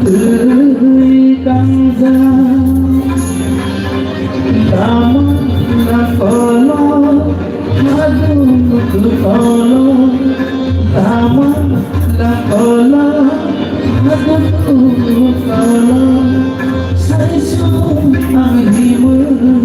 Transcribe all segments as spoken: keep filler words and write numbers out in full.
Twi kangjak tamang na kolo, hadung kolo, tamang na kolo, hadung kolo, saisu ang himung.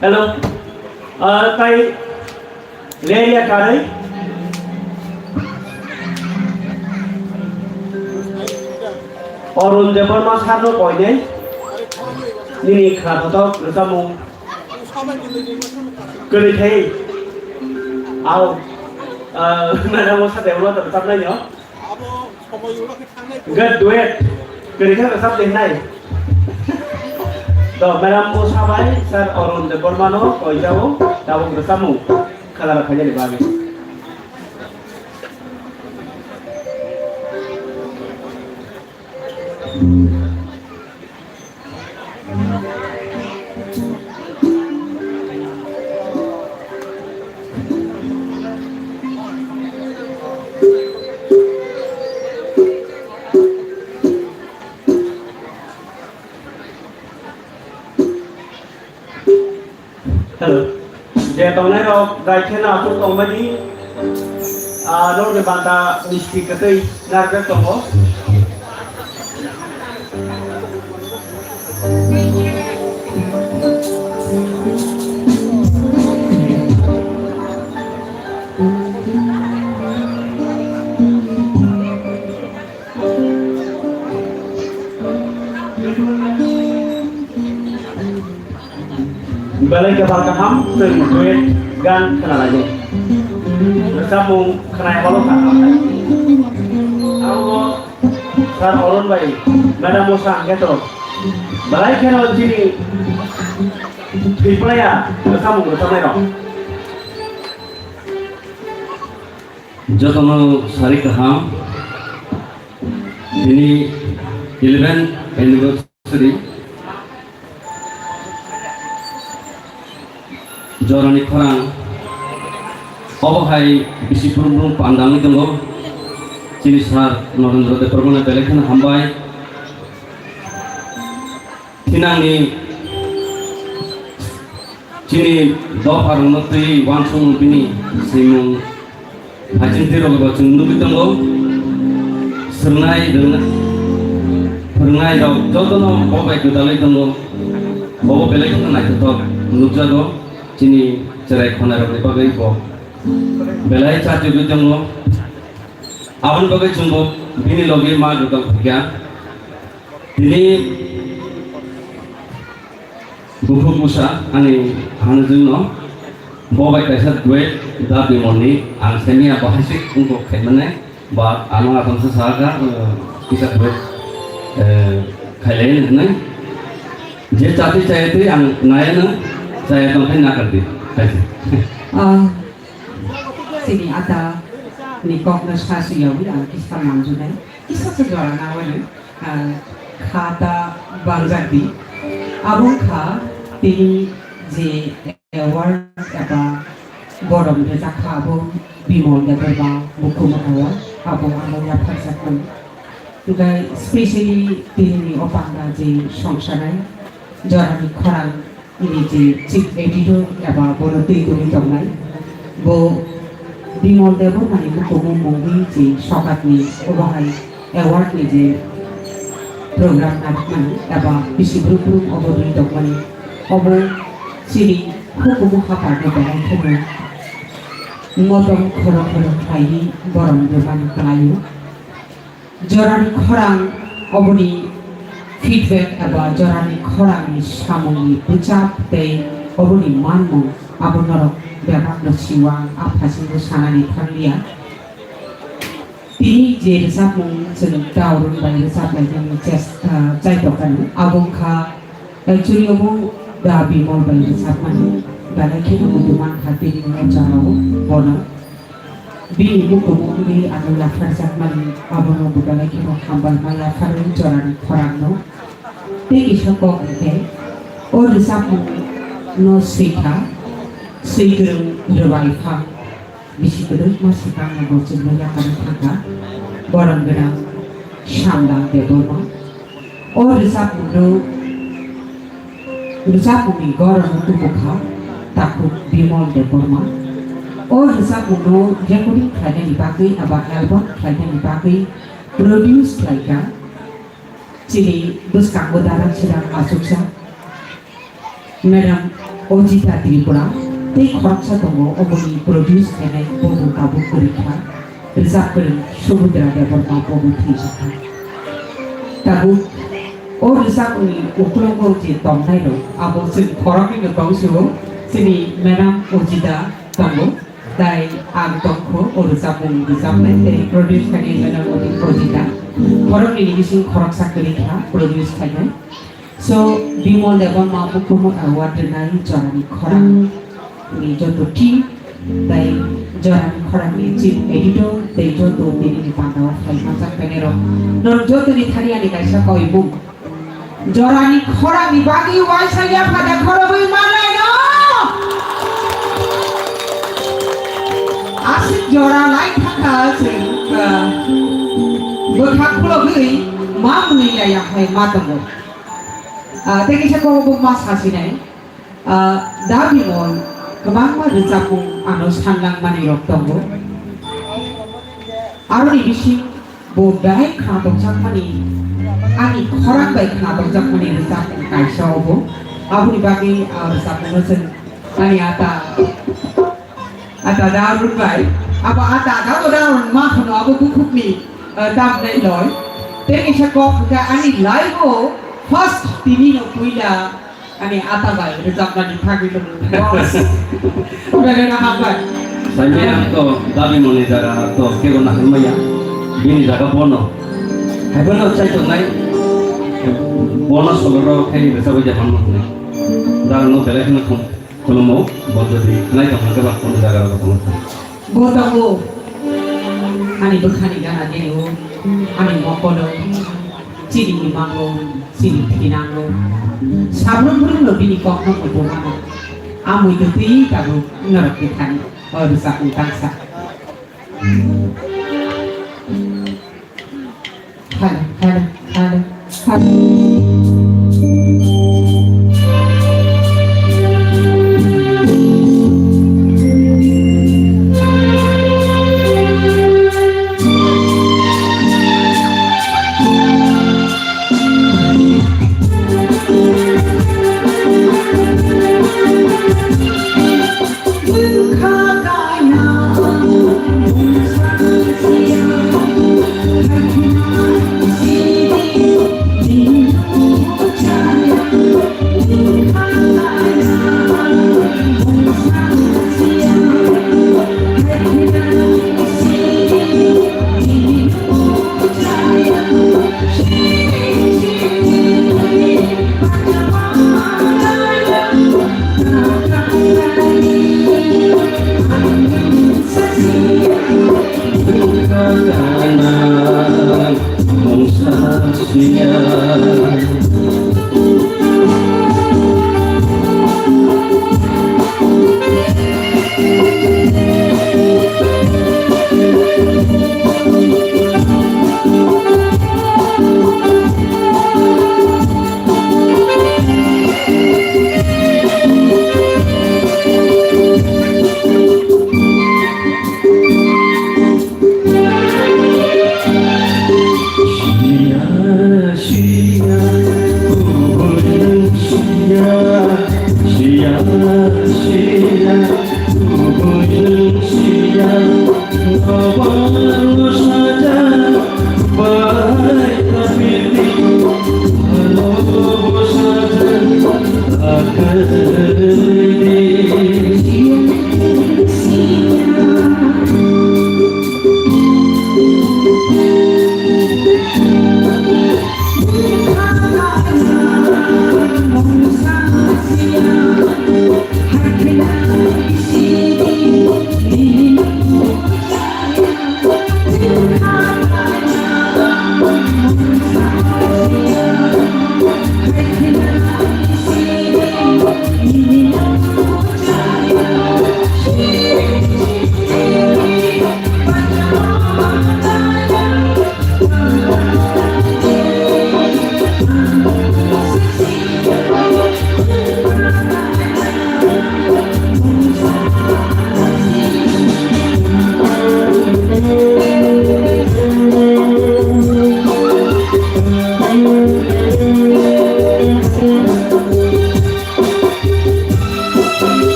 Hello. Ah, tai Leria karwi Arun Debbarma sarno koinai nini khwnathok rwchapmung kwrwi khai. Au, ah, madam o sa Debbarma to rwchapnai no. Hwnkhe duet kwrwi khe rwchap de hinai. To, madam bo sabai, sir Arun Debbarma no koijao, tabuk rwchapmung khajana khainani bagwi. Hello. Je tongnai rok jai kheno aswk tongmani, ah, norokni banta misti kwtwi narwk tongo. Belai kwbang kaham chwng duet gan khwnalaidi. Rwchapmung khwnai holo kaham. Abo sir Arun bai, madam o sa hwnkhe to belai kheno chini Tripura ya rwchapmung rwchapnai rok. Jotono sari kaham. Tini eleventh anniversary. Jorani khorang. Obo hai bisi brum brum pandangwi tongo. Chini sir Narendra Debbarma belai kheno hambai. Thinangni chini dopharokno twi uansukmung bini swimung haching twi rokbo chwng nugwi tongo. Swrwngnai rwngna-, phwrwngnai rok jotono bo bai gwdalwi tongo. Bobo belai kheno naithothok nukjago chini cherai khonai rokni bagwi bo belai chajagwi tongo. Aboni bagwi chwngbo bini logi ma gwdal phaikha. Tini bukhuk bwsa ani hanjwkno bo bai kaisa duet da Bimolni ang semiya bo haisik wngkok khaimannai ba ano abangsa sakha, eh, kisa duet, eh, khailai hwnwi. Je chati chaya twi ang nayano chaya tongkhai nakardi kaisa. Ah, chini ata ni kokno sasuyawi ang kisa manjunai. Kisa se jora na wale, ah, kha ta bangjak di. Abo wngkha tini je award eba borom rwjak kha abo Bimol Debbarma bukhuk motha o abo ano yapharjak mani. Hwnkhe specially tini ni o panda je songsanai jorani khorang Nini je chief editor eba bono twi tongwi tongnai, bo Bimol Debbarmani mukumu mungwi je sokatni obo hai award ni je program narwkmani eba bisi brum brum obo rwi tongmani, obo chini hukumu haphano belai kheno motom khoro khoro khlaiwi borom rwmani kwlaio. Jorani khorang oboni feedback eba jorani khorangni samungni bwchap tei oboni manmung abo norok bebakno siwang a phaisingbo sanani thangliya. Tini je rwchapmung chwng Daurung bai rwchap lainani chest-, ah, chaitokani abo wngkha actually obo Da Bimol bai rwchapmani belai kheno muitu mankha tini o jorao bono. Bini mukumu wngwi ano yapharjakmani abono bo belai kheno hambai ma yapharwi jorani khorangno. Tei kisa kok hwnkhe o rwchapmungno swikha, swikwrwng rwbai pha. Bisi kwdwkma swkangno bo chwngno yakarwi thangkha. Borom gwnang Samdang Debbarma. O rwchapmungno Rwchapmungni gorano tubukha takhuk Bimol Debbarma. O rwchapmungno recording khlainani bagwi eba album khlainani bagwi produce khlaikha chini bwskango darang chirang achuksa Madam Ojita Tripura. Tei khoroksa tongo, oboni produce khainai bobo tabuk kwrwi kha, rwchap kwrwng Subudra Debbarma bobo thwijak kha. Tabuk o rwchapmungni uklogo je tongnairok, abo chwng khoroknwino tong sio, chini madam Ojita tongo, tai ang tongkho o rwchapmung rwchapnai tei produce khainai madam Ojita. Khoroknwini bising khoroksa kwrwi kha produce khainai. So, Bimal Debbarma Bukumu Award rwnai Jorani Khorang ni joto team, tei Jorani Khorang ni chief editor, tei joto tini ni panda o phai manjak painai rok. Norok joto ni thani ani kaisa koimung. Jorani Khorang ni bagwi waisa ya phada khorobwi manai no. Aswk jora lai thangkha chwng, ah, bwkhak khulogwi ma mwnwi ya ya hai ma tongo. Ah, tei kisa kok bo ma sasinai. Ah, Da Bimal kwbangma rwchapmung ano sanlangmani rok tongo. Aroni bising bo belai khnatorjakmani, ani khorang bai khnatorjakmani rwchapmung kaisa obo. Aboni bagwi, ah, rwchapmungno chwng ani ata Ata Darun bai, abo ata ata bo Darun ma khano abo bukhukni, eh, tamnai loi. Tei kisa kok hwnkha ani live o first tini no puila ani ata bai rwchapnani thagwi tongo. Boss. Belai no hambai. Saimaya to Da Bimal ni jaga to kebo naharmaya. Bini jaga bono. Haibono chai tongnai. Bono soloro khai rwchapwi japan no tongnai. Darun no belai kheno khum. Khulumo, bo jodi khnai tongkha khe ba kono jaga rok tongkha. Bo tongo, ani bwkhani gana gini o, ani mokolo, chini imango, chini thinango. Sabrum brum no bini kokno bo mano. Amui to twi tabuk norok ni thani, o rwchapmung tangsa. Hello, hello, hello, hello.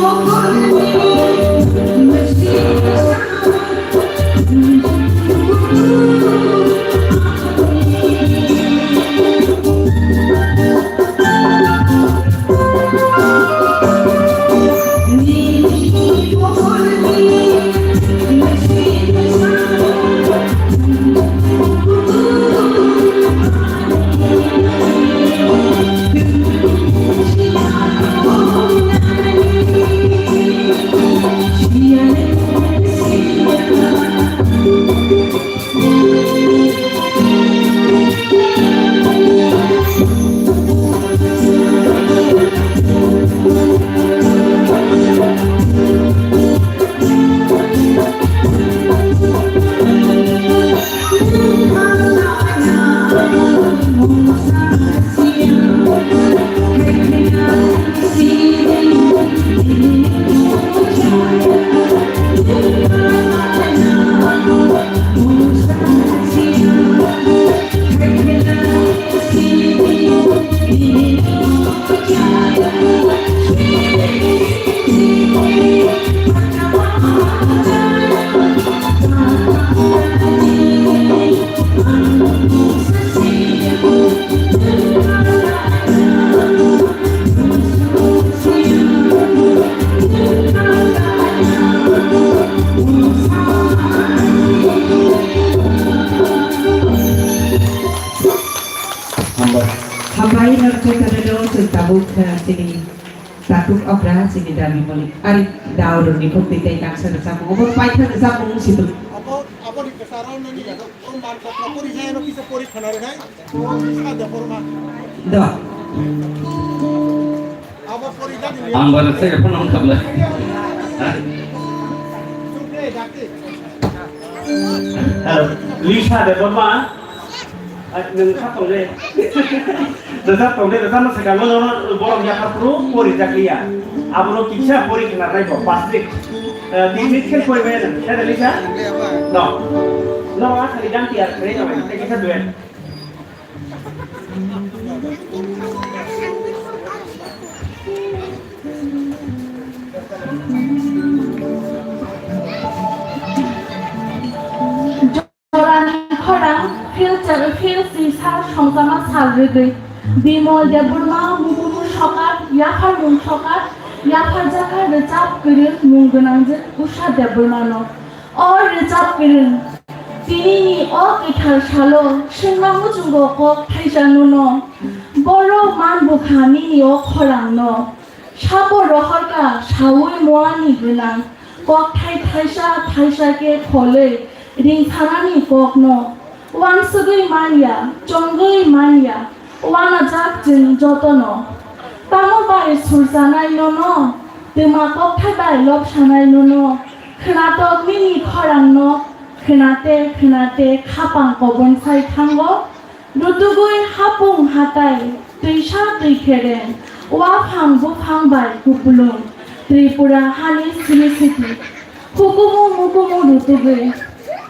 Hambai. Hambai norok jotono chwng tabuk, eh, chini takhuk okra chini Dabi Malik. Ari daurokni bukti tei kangsa rwchapmung. Obo paithak rwchapmung wngsi tongo. Abo, aboni kwcharo nini oro man kokno pori jai, ano kisa pori khana rwnai. Abo kisa de porma. Do. Abo pori jani. Ang bar se phone ang khabla. Ha? Chukre dakti. Hello. Lisa Debbarma. Ai, nwng kha tong de. Rwchap tong de, rwchapma swkango nono borok yaphar phuru pori jak liya. Abono kisa pori khna nai bo, pass week. Eh, tin week khe pori maya nwng. Khe de Lisa? No. No, a khali dang tiar khre no, tei kisa duet. Jorani khorang phil cha-, phil sisa songchama sal rwgwi Bimol Debbarma, Mukumu Sokar, Yapharmung Sokar, Yapharjakha rwchap kwrwng mung gwnangjwk Usha Debbarmano. O rwchap kwrwng, tinini o kwthar salo swngna muchungo kok thaisa nono. Borok man bukha nini o khorangno. Sabo rohorkha saui muani gwnang, kokthai thaisa thaisa khe kholwi ringsanani kokno, uansugwi manya, chongwi manya, uanajak chwng jotono. Tamo bai sursanai nono, twma kokthai bai lobsanai nono, khwnatok nini khorangno, khwnate khwnate khapang kobonsai thango. Rutugwi hapung hatai, twisa twi khereng, uaphang buphang bai kupulung, Tripura hani simi siti. Hukumu mukumu rutugwi,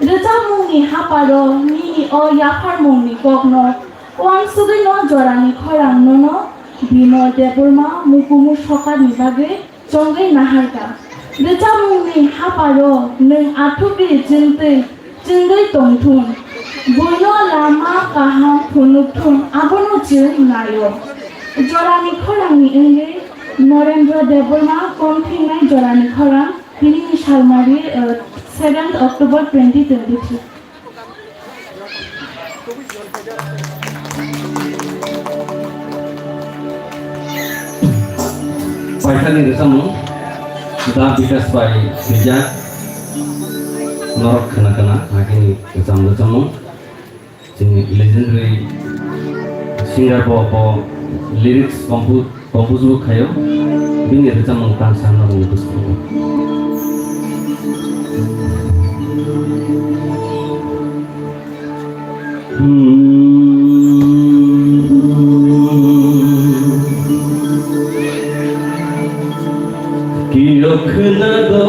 rwchapmungni haparo nini o yapharmungni kokno, uansugwino jorani khorang nono Bimol Debbarma Mukumu Sokarni bagwi chongwi naharkha. Rwchapmungni haparo nwng athukgwi chwngtwi chwngwi tongthun. Buino lama kaham phunukthun, abono chwng naio. Jorani khorangni wngwi Norendra Debbarma Komthingnai Jorani Khorang, tinini salmari, eh, seventh October twenty twenty-three. Paithakni rwchapmung, Da Bikash bai swijak, norok khna khna hakini rwchapmung. Chini legendary singer bo, bo lyrics compo-, compose bo khaio, bini rwchapmung tangsa no bwskango. Kiyok khwnago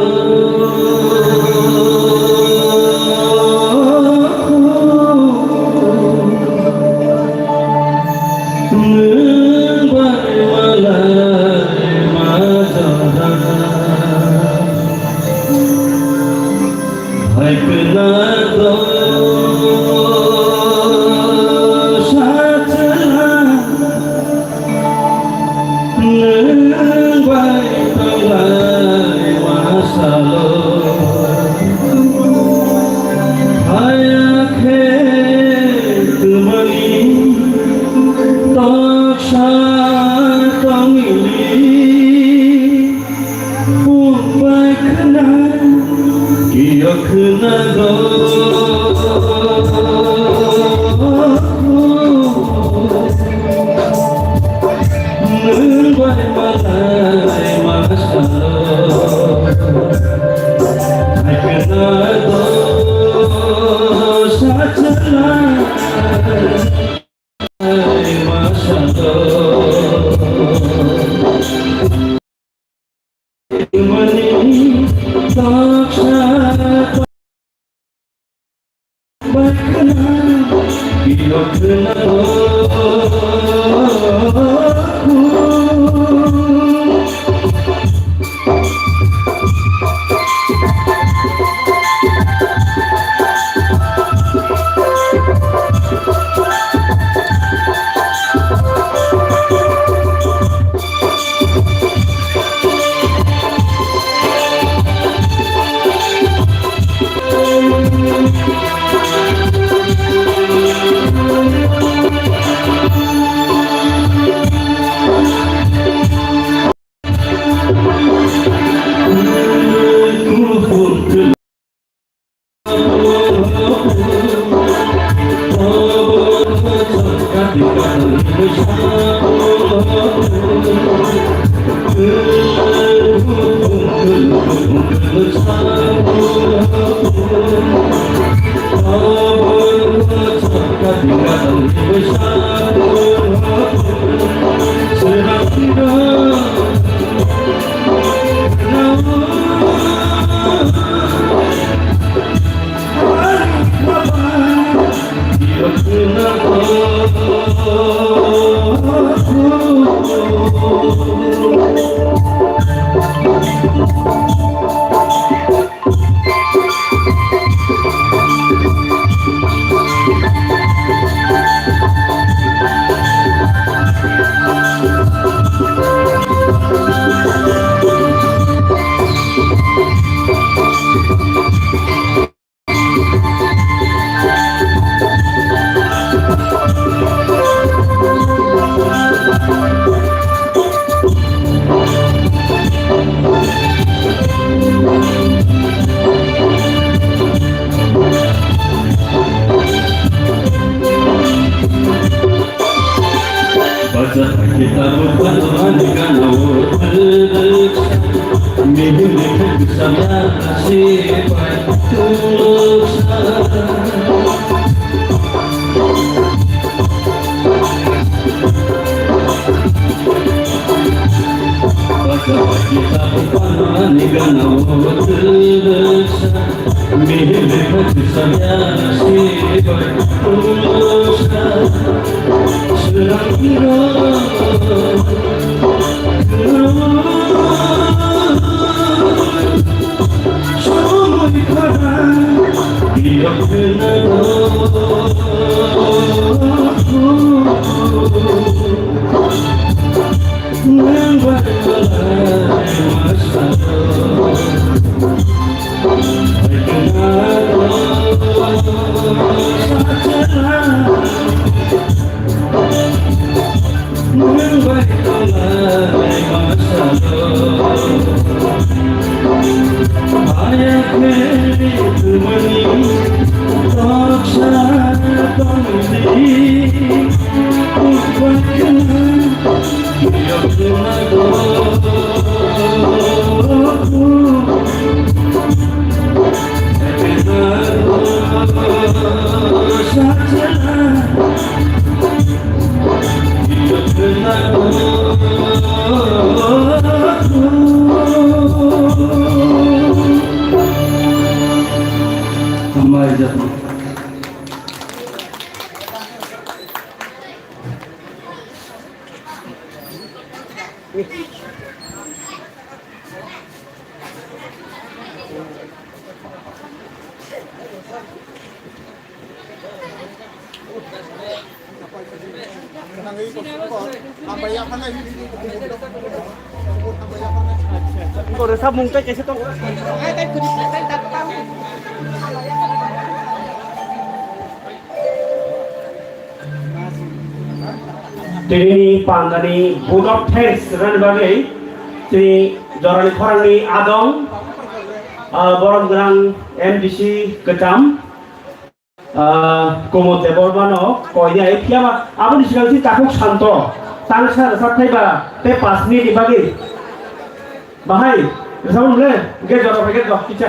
nwng bai malai ma jora. Tini pandani vote of thanks rani bagwi tini jorani khorangni adong, ah, borom gwnang M D C kwcham, ah, Kumud Debbarmano koinai phiyama aboni sigang si takhuk santo tangsa rwchap thaiba tei pas minute ni bagwi. Bahai, rwchapmung le, hingke jora phaikhe jok kicha.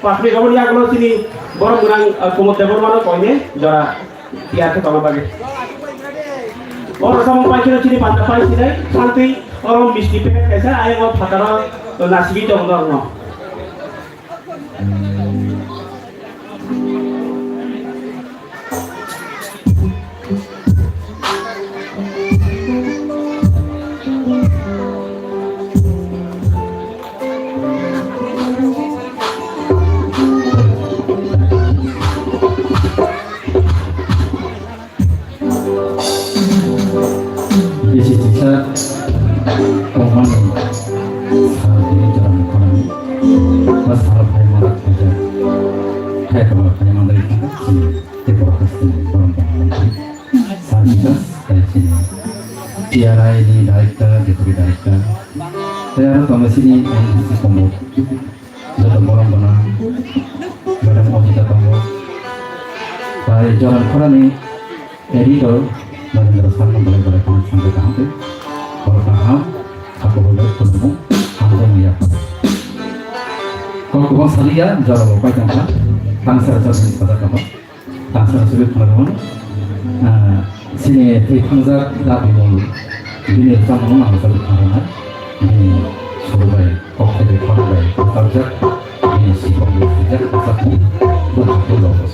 Pas minute romoni yagulo chini borom gwnang, ah, Kumud Debbarmano koine jora tiyar khe tongna bagwi. O rwchapmung pai kheno chini panda pai sinai, santwi oro misti packet kaisa, ayang o phataro To nasibwi tong norokno. Bisi chisa tongmani sal tini jora mukhanani ba sal phai mandak khaijak. Hai tongma phai mandak khaijak. Sini tei borok hasteni borom tongmani sal chisa tei sini T R I ni director, deputy director. Tei aro tongo sini M D C kombo. Joto borom bono madam Ojita tongo. Tai Joran Khorani editor Narendra Sharma belai belai kheno sambai kaham tei borok kaham, khako belai khulumung, hamjakmung yapha. Kok kwbang saliya, jora bo pai tongkha, tangsa rwchapni sajak kama. Tangsa rwchapni khwnarokmano, ah, sini thwi thangjak da bimol bini rwchapmano ang rwchapni khwnaroknai. Bini suru bai, kok thai bai, khorang bai, rwchapjak, bini sibong bai swijak, rwchapni bwkha khe logo.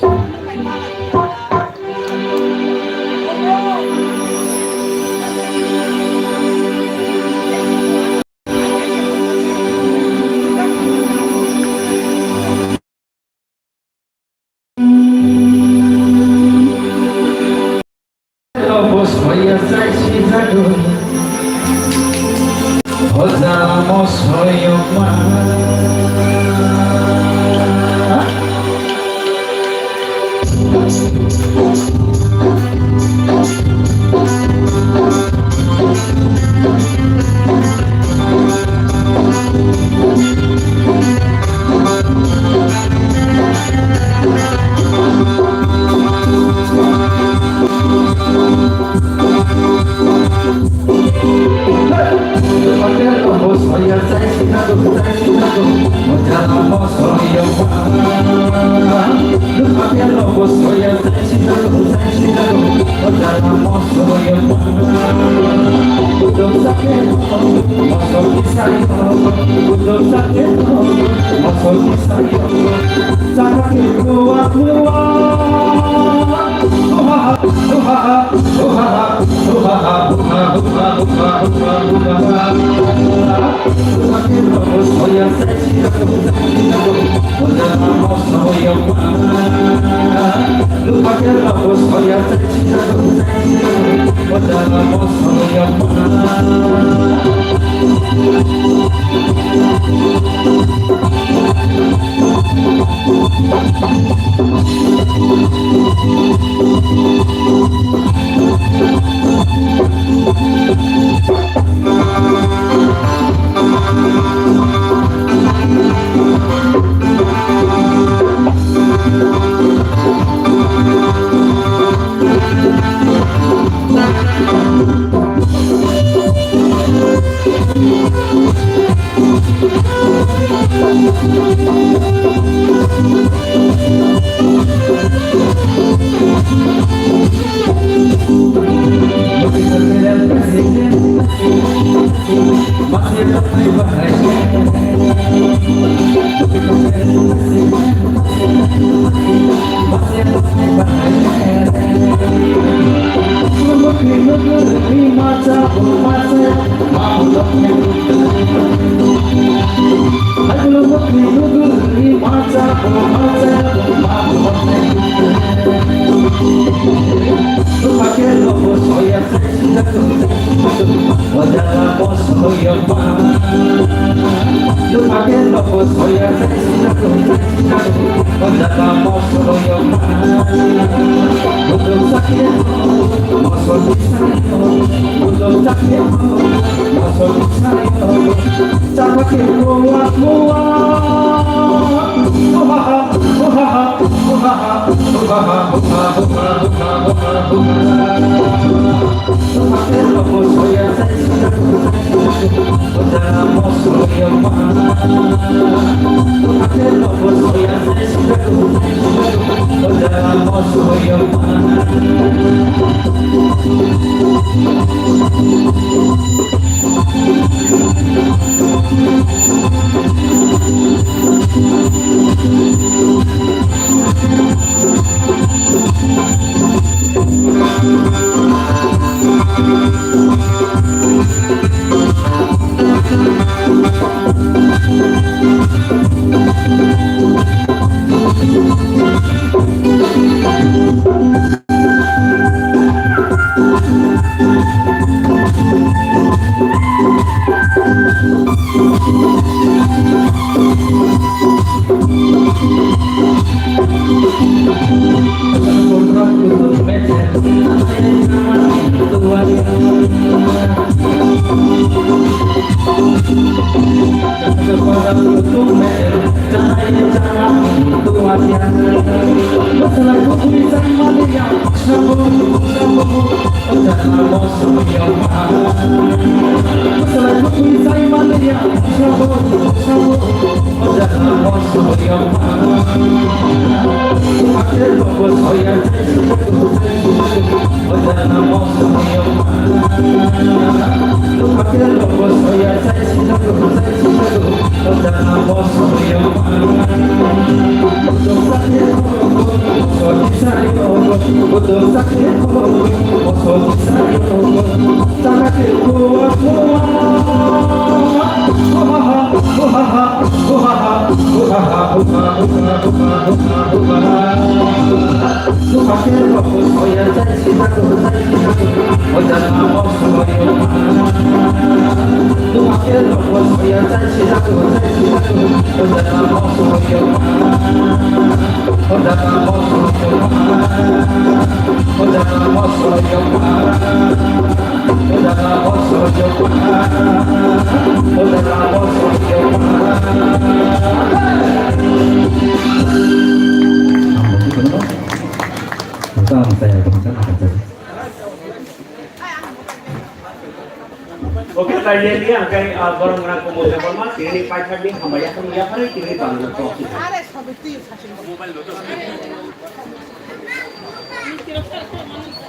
Oke, tadi yang dia angkai, ah, borong rang kumpul de borma, tini paithak ni hambai ya, hambai ya, hari tini bang na to.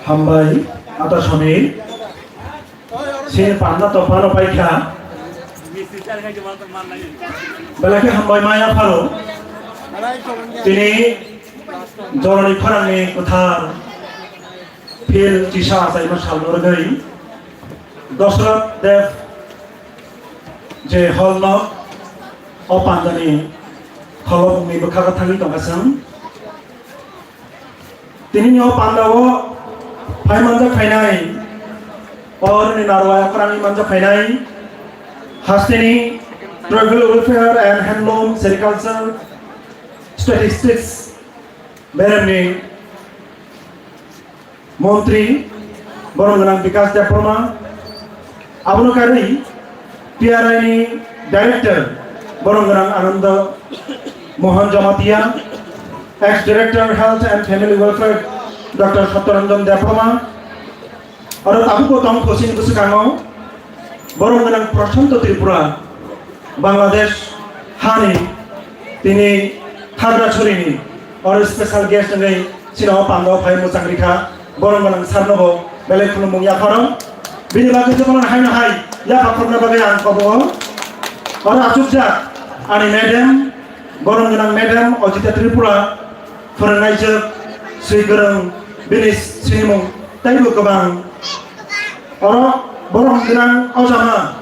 Hambai, ata sami. Sini panda to pano paikha. Belai khe hambai maya pharo. Tini jorani khorangni kwthar phil chisa achaima salno rwgwi Dosrath Dev je hall no o pandani kholopni bwkha thangwi tongkha chwng. Tinini o pandao phai manjak phainai, orni narwaya khorangwi manjak phainai, hasteni Tribal Welfare and Handloom Sericulture Statistics beremni montri, borom gwnang Bikas Debbarma, abono karwi P R I ni director, borom gwnang Ananda Mohan Jamatia, ex director Health and Family Welfare, Doctor Satyaranjan Debbarma, oro tabukbo tong khosini bwswkango, borom gwnang Prashanto Tripura, Bangladesh hani tini Khagrachurini oro special guest wngwi chini o pandao phai mwchang rikha. Borom gwnang sir no bo belai khulumung yapharo. Bini bagwi jotono haino hai yapha khorna bagwi ang kobo. Oro achukjak ani madam, borom gwnang madam Ojita Tripura, phwrwngnaijwk, swi kwrwng, bini sinimung teibo kwbang. Oro borom gwnang ojama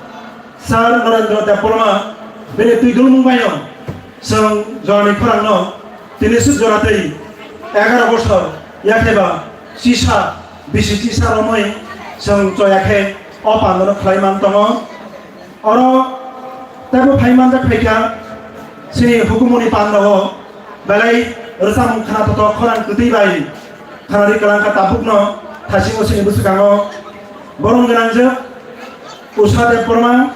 Sir Narendra Debbarma, bini twi dulmung baino chwng jorani khorangno tini swk jora tei egaroh bosor yakheba chisa, bisi chisa romwi chwng choya khe o pandano khlai man tongo. Oro teibo phai manjak phaikha chini hukumuni pandao belai rwchapmung khna thothok khorang kwtwi bai khnarwi kwlangkha tabukno thaisingo chini bwswkango borom gwnangjwk Usha Debbarma,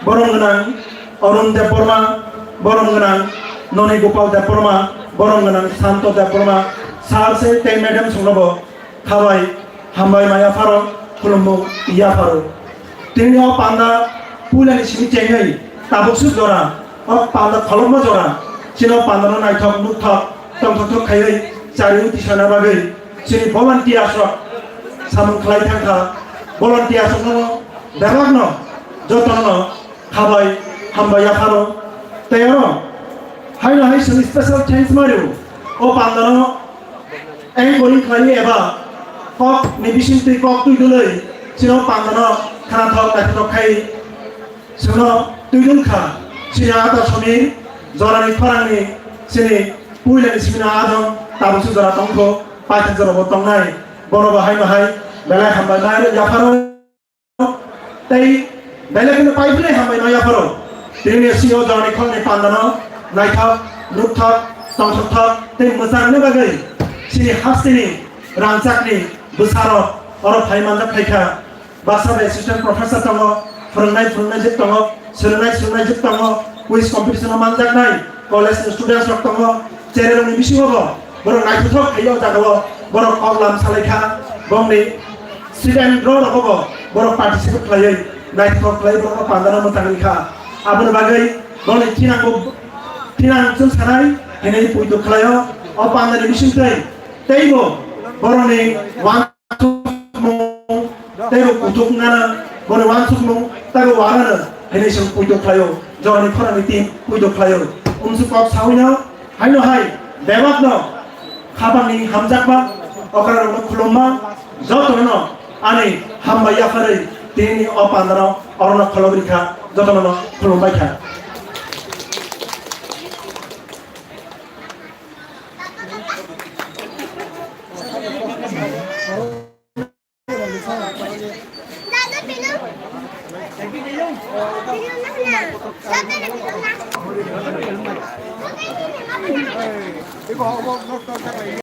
borom gwnang Arun Debbarma, borom gwnang Noni Gopal Debbarma, borom gwnang Santo Debbarma, sir se tei madam songnobo khabai hambai ma yapharo, khulumung yapharo. Tini o panda puilani simi chengwi tabuk swk jora, o panda kholopma jora, chini o pandano naithok nukthok tongthokthok khaiwi chariwi tisana bagwi chini volunteers rok samung khlai thangkha. Volunteers rokno bebakno jotono khabai hambai yapharo. Tei oro haino hai chwng special thanks mario o pandano anchoring khlaiwi eba kok ni bisingtwi kok twi dwlwi chini o pandano khnathok naithothok khai chwngno twi dwlkha. Chini ata Samir jorani khorangni chini puilani simino adong tabukse jora tongkho, paithak jorabo tongnai, bonobo haino hai belai hambai mai yapharo. Tei belai kheno paiphinai hambai ma yapharo. Tini sini o jorani khorangni pandano naithok, nukthok, tongthokthok tei mwchangni bagwi chini hasteni rangchakni bwsarok oro phai manjak phaikha. Bwsa bai assistant professor tongo, phwrwngnai phwrwngnaijwk tongo, swrwngnai swrwngnaijwk tongo, Quiz competition o manjaknai college ni students rok tongo, chererokni bisingo bo borok naithothok khlai o jagao borok kok lam salaikha, bongni student rok rogo borok participate khlaiwi naithothok khlai borok pandano mwchang rikha. Aboni bagwi bongni thinango thinang chwng sanai hinwi puitu khlaio. O pandani bisingtwi teibo borokni wan- teibo kuthuk nana, boni wansukmung teibo wanano hinwi chwng puitu khlaio, jorani khorangni tin puitu khlaio. Umsuk kok sawino haino hai bebakno khapangni hamjakma okrarokno khulumma jotono ani hambai yapharwi tinini o pandano orono kholobri kha, jotono khulumbai kha.